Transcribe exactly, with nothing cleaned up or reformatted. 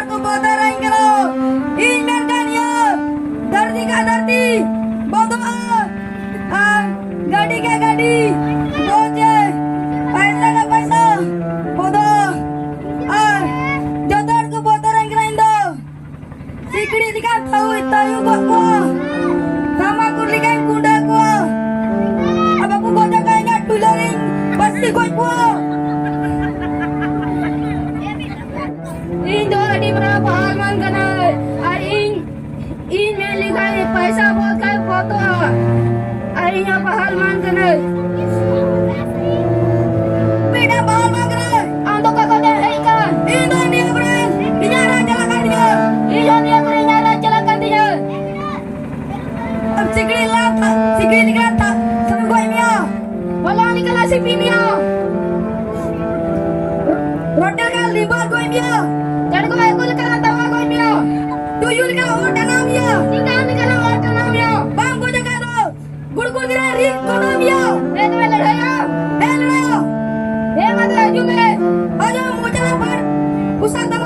ᱠᱚ ᱵᱚᱫᱚᱞᱟᱹᱧ ᱠᱟᱱᱟ᱾ ᱤᱧ ᱢᱮᱱᱠᱷᱟᱱ ᱤᱭᱟᱹ ᱫᱷᱟᱹᱨᱛᱤ ᱠᱷᱟᱱ ᱫᱷᱟᱹᱨᱛᱤ ᱵᱚᱫᱚᱞᱟ, ᱟᱨ ᱜᱟᱹᱰᱤ ᱠᱷᱟᱱ ᱜᱟᱹᱰᱤ ᱵᱚᱫᱚᱞ, ᱯᱟᱭᱥᱟ ᱠᱷᱟᱱ ᱯᱟᱭᱥᱟ ᱵᱚᱫᱚᱞ, ᱟᱨ ᱡᱚᱛᱚ ᱦᱚᱲ ᱠᱚ ᱵᱚᱫᱚᱞᱟᱹᱧ ᱠᱟᱱᱟ᱾ ᱤᱧ ᱫᱚ ᱥᱤᱠᱲᱤ ᱞᱮᱠᱟ ᱛᱟᱹᱭᱩ, ᱛᱟᱹᱭᱩ ᱜᱚᱡ ᱠᱚᱣᱟ, ᱛᱟᱢᱟᱠᱩᱨ ᱞᱮᱠᱟᱧ ᱜᱩᱸᱰᱟᱹ ᱠᱚᱣᱟ, ᱟᱨ ᱵᱟᱠᱚ ᱜᱚᱡ ᱠᱟᱜ ᱤᱧᱟᱹᱜ ᱴᱩᱞᱟᱹ ᱨᱤᱧ ᱯᱟᱹᱥᱤ ᱜᱚᱡ ᱠᱚᱣᱟ᱾ ᱤᱧ ᱫᱚ ᱟᱹᱰᱤ ᱢᱟᱨᱟᱝ ᱯᱟᱦᱟᱞᱢᱟᱱ ᱠᱟᱱᱟᱹᱧ, ᱟᱨ ᱤᱧ, ᱤᱧ ᱢᱮᱱ ᱞᱮᱠᱷᱟᱱ ᱯᱟᱭᱥᱟ ᱵᱚᱦᱩᱛ ᱠᱷᱟᱡ ᱵᱚᱦᱩᱛᱚᱜᱼᱟ, ᱟᱨ ᱤᱧ ᱦᱚᱸ ᱯᱟᱦᱟᱞᱢᱟᱱ ᱠᱟᱹᱱᱟᱹᱧ᱾ ᱢᱤᱫᱴᱟᱝ ᱯᱟᱦᱟᱞᱢᱟᱱ ᱠᱟᱹᱱᱟᱹᱧ᱾ ᱟᱢ ᱫᱚ ᱚᱠᱟ ᱠᱷᱚᱱ ᱮᱢ ᱦᱮᱡ ᱟᱠᱟᱱ? ᱤᱧ ᱫᱚ ᱱᱤᱭᱟᱹ ᱠᱚᱨᱮ ᱤᱧᱟᱹᱜ ᱨᱟᱡᱽ ᱪᱟᱞᱟᱜ ᱠᱟᱱ ᱛᱤᱧᱟᱹ᱾ ᱤᱧ ᱦᱚᱸ ᱱᱤᱭᱟᱹ ᱠᱚᱨᱮ ᱤᱧᱟᱹᱜ ᱨᱟᱡᱽ ᱪᱟᱞᱟᱜ ᱠᱟᱱ ᱛᱤᱧᱟᱹ᱾ ᱟᱢ ᱥᱤᱠᱲᱤ ᱞᱮᱠᱟ, ᱥᱤᱠᱲᱤ ᱞᱮᱠᱟ ᱛᱟ-, ᱛᱟᱹᱨᱩᱵ ᱜᱚᱡ ᱢᱮᱭᱟ᱾ ᱵᱚᱞᱚᱱᱤ ᱠᱟᱱᱟ ᱥᱤᱯᱤ ᱢᱮᱭᱟ᱾ ᱨᱚᱴᱮ ᱞᱮᱠᱟ ᱞᱤᱵᱟᱨ ᱜᱚᱡ ᱢᱮᱭᱟ᱾ ᱪᱟᱰᱜᱚᱡ ᱦᱟᱹᱠᱩ ᱞᱮᱠᱟ ᱛᱟᱣᱟ ᱜᱚᱡ ᱢᱮᱭᱟ᱾ ᱛᱩᱭᱩ ᱞᱮᱠᱟ ᱚᱨ ᱴᱟᱱᱟᱣ ᱢᱮᱭᱟ᱾ ᱪᱤᱠᱟᱹ ᱞᱮᱠᱟ ᱚᱨ ᱴᱟᱱᱟᱣ ᱢᱮᱭᱟ᱾ ᱵᱟᱢ ᱜᱚᱡ ᱟᱠᱟᱫ ᱫᱚ᱾ ᱜᱩᱲᱜᱩ ᱜᱤᱨᱟᱹ ᱨᱤᱱ ᱠᱚᱱᱚ ᱢᱮᱭᱟ᱾ ᱮ ᱛᱚᱵᱮ ᱞᱟᱹᱲᱦᱟᱹᱭᱟ᱾ ᱮ ᱞᱟᱹᱲᱦᱟᱹᱭᱟ᱾ ᱦᱮ ᱢᱟ ᱛᱚᱵᱮ ᱦᱤᱡᱩᱜ ᱢᱮ᱾ ᱟᱸᱡᱚᱢ ᱢᱚᱪᱟ ᱨᱮ ᱯᱷᱟᱲ᱾ ᱩᱥᱟᱹᱨ ᱫᱚ